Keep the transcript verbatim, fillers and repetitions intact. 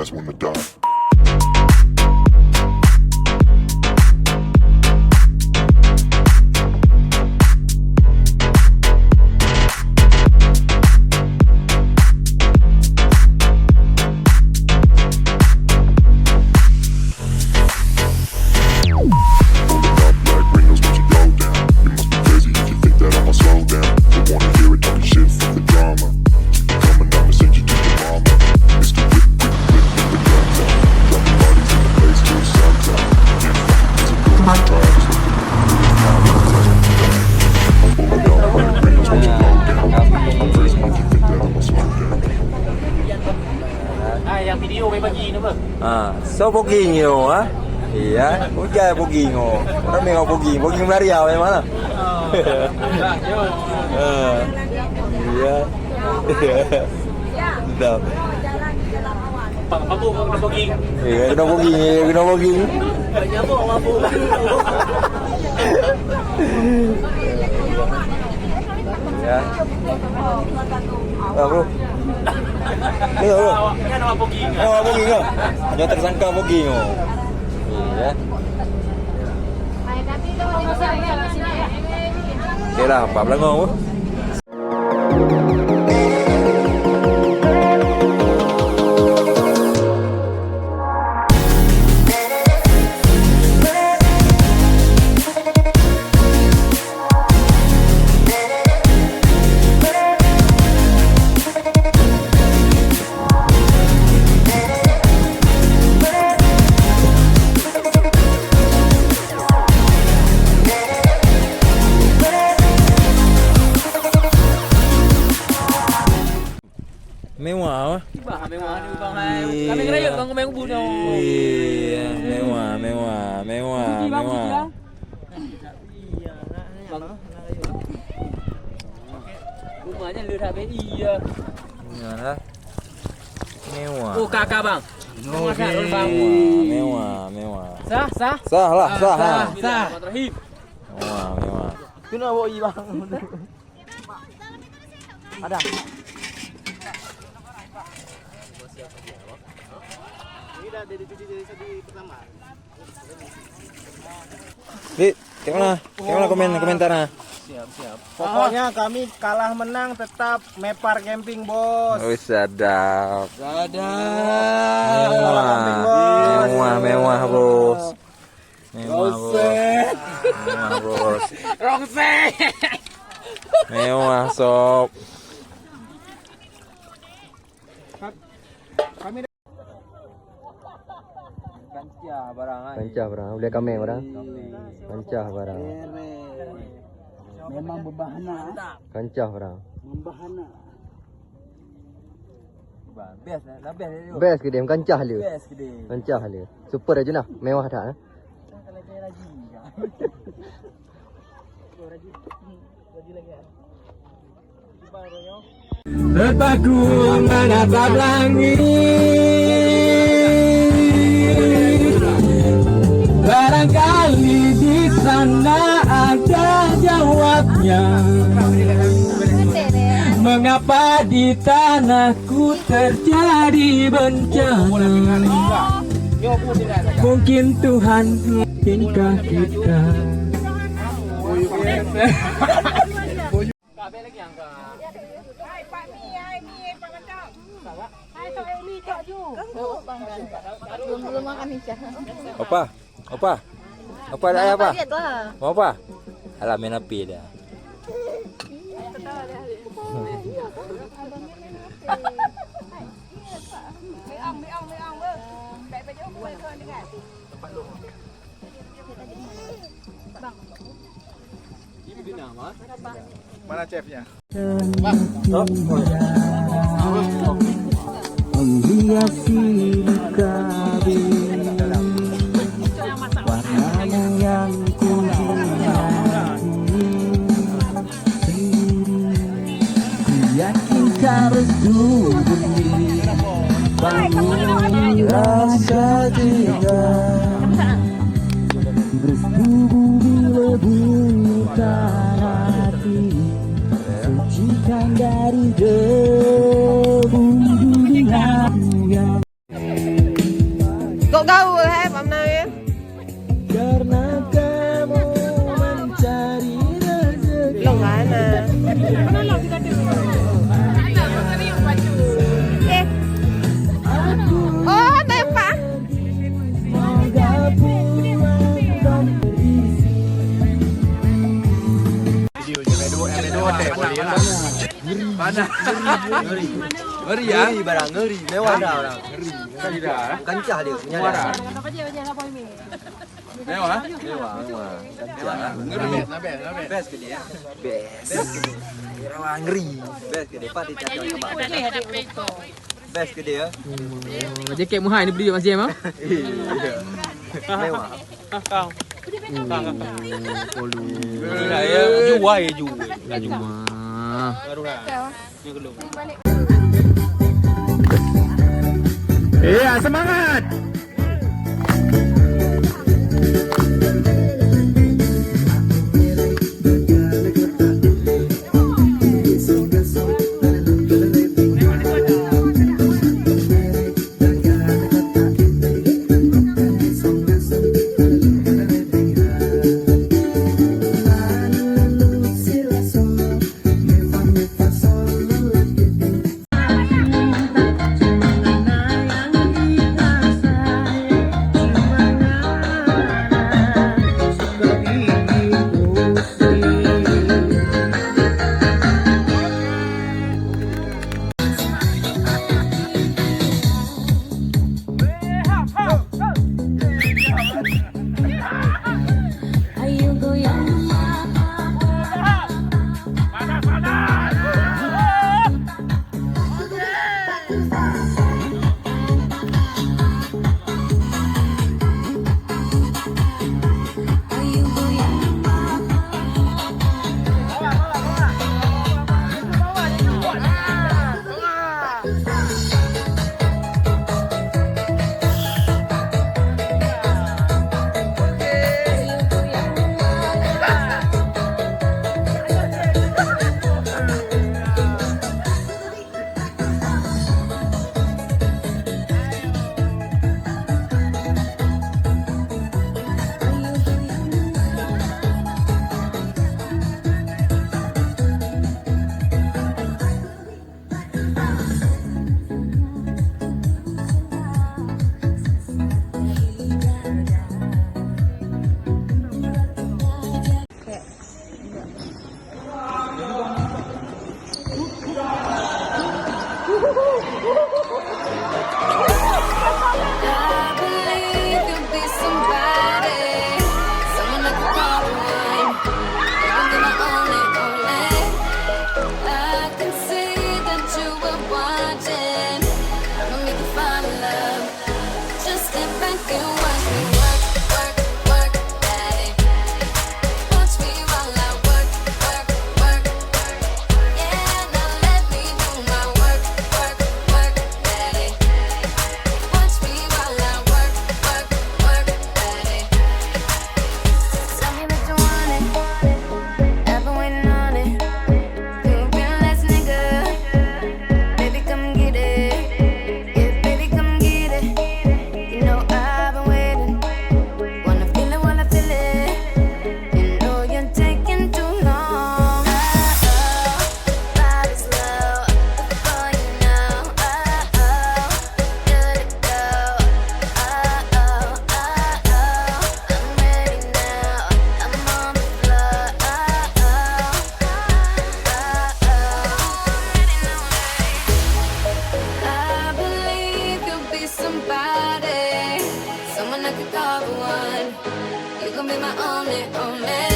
Just wanna die. Pulling up like Reno's, watch it go down. You must be crazy if you think that I'ma slow down. They wanna hear it, talking shit, fuck the drama. Keep it coming, I'ma send you to your mama. Mister Whip, whip, whip, whip the guns out. Dropping bodies in the place till sundown. Yeah, fuck it, it's a go time. It's like the I'm pulling up like Reno's, watch it go down. You must be crazy if you think that I'ma slow down. Ah, yang video main bagi nama? Ah, so booking you, ah? Iya, ujar booking oh. Ramai orang booking, booking melariau memang lah. Ah, iya. Dah. Pak mabuk kena booking. Iya, kena booking, iya, kena booking. Banyak mabuk, mabuk. Ya. Ah, bro. Ni, bro. Kan awak booking. Oh, booking ke? Ada tersangka booking oh. Iya. Okey lah, empat belas ngau. Mewah, wah. Bah, mewah ni, Bang, hai. Iya. Kami ngerayek, Bang, main ubun tau. Iya, mewah, mewah, mewah, Puji, Bang, mewah. Puji, Bang. Bang. Rumahnya le that, Bang. Iya. Iyalah. Mewah. Oh, kakak, Bang. Okey. Mewah, mewah, mewah. Sah, sah? Sah lah, ah, sah, sah, ha. Sah. Mewah, mewah. Kena bawa i, Bang. Ada. Ini dah dari, dari, dari segi pertama. Dik, kayak mana? Kayak mana komen, komentarnya? Siap, siap. Pokoknya kami kalah menang tetap Mepar Camping, Bos. Oh, sadap. Sadap. Mewah. Mepar Camping, Bos. Mewah, mewah, Bos. Mewah, Bos. Rongsek. Mewah, Bos. Rongsek. Mewah, sob. Kami Kancah barang, ai. Kancah barang. Boleh kameng barang. Kameng. Kancah barang. Memang berbahana. Kancah barang. Membahana. Bang, best, dah best dia tu. Best ke dia? Kancah dia. Best ke dia? Kancah dia. Super aja nah. Mewah tak, eh? Dah kalau dia rajin juga. Rajin. Rajin lagi, ya. Terpaku menatap langit. Barangkali di sana ada jawabnya. Mengapa di tanahku terjadi bencana? Mungkin Tuhan tingkah kita. Hai, Pak Mi, hai, Mi, Pak Mantap. Hai, Tok Mi, Tok Ju. Belum, belum makan ni, Cah. Apa? Apa? Apa ada apa? Mau apa? Alah, main api dah. Meong, meong, meong, beuh. Baik baju, bukan kau dengar. Mana chefnya? Menghiasi luka warnamu yang ku cintai. Ku yakin kau restu demi bangun rasa cinta. Restu bumi lebuka hati, sucikan dari debu dunia yang Eh. Oh, nampak. Ngeri. Ngeri, ya? Ngeri barang, ngeri. Mewah dah orang. Ngeri. Bukan cah dia, punya dah. Mewah? Mewah, mewah. Kancah. Ngeri. Best ke dia? Best. Best ke dia? Rawa ngeri. Best ke dia? Pati cakap. Best ke dia? Hmm, jaket muhai ni beli Mak Jem, ah? Iya. Mewah. Hmm, polu. Ya, ya, jual, ya, jual. Laju mah. Baru dah. Iya, semangat. I believe you'll be somebody, someone I can call on. You can be my only, only. I can see that you were watching. I'ma make you fall in love. Just sit back and watch me work, work, work, daddy. Watch me while I work, work, work. Yeah, now let me do my work, work, work, daddy. Watch me while I work, work, work, daddy. Tell me that you want it. I've been waiting on it. You been last nigga. Baby, come get it. Yeah, baby, come get it. You know I've been waiting. Wanna feel it, wanna feel it. You know you're taking too long. Oh, oh, the vibe is low. Before you know, oh, oh, good to go. Oh, oh, oh, oh, I'm ready now. I'm on the floor. Oh, oh, oh, oh. I believe you'll be somebody, someone I could call the one. You gon' be my only, only.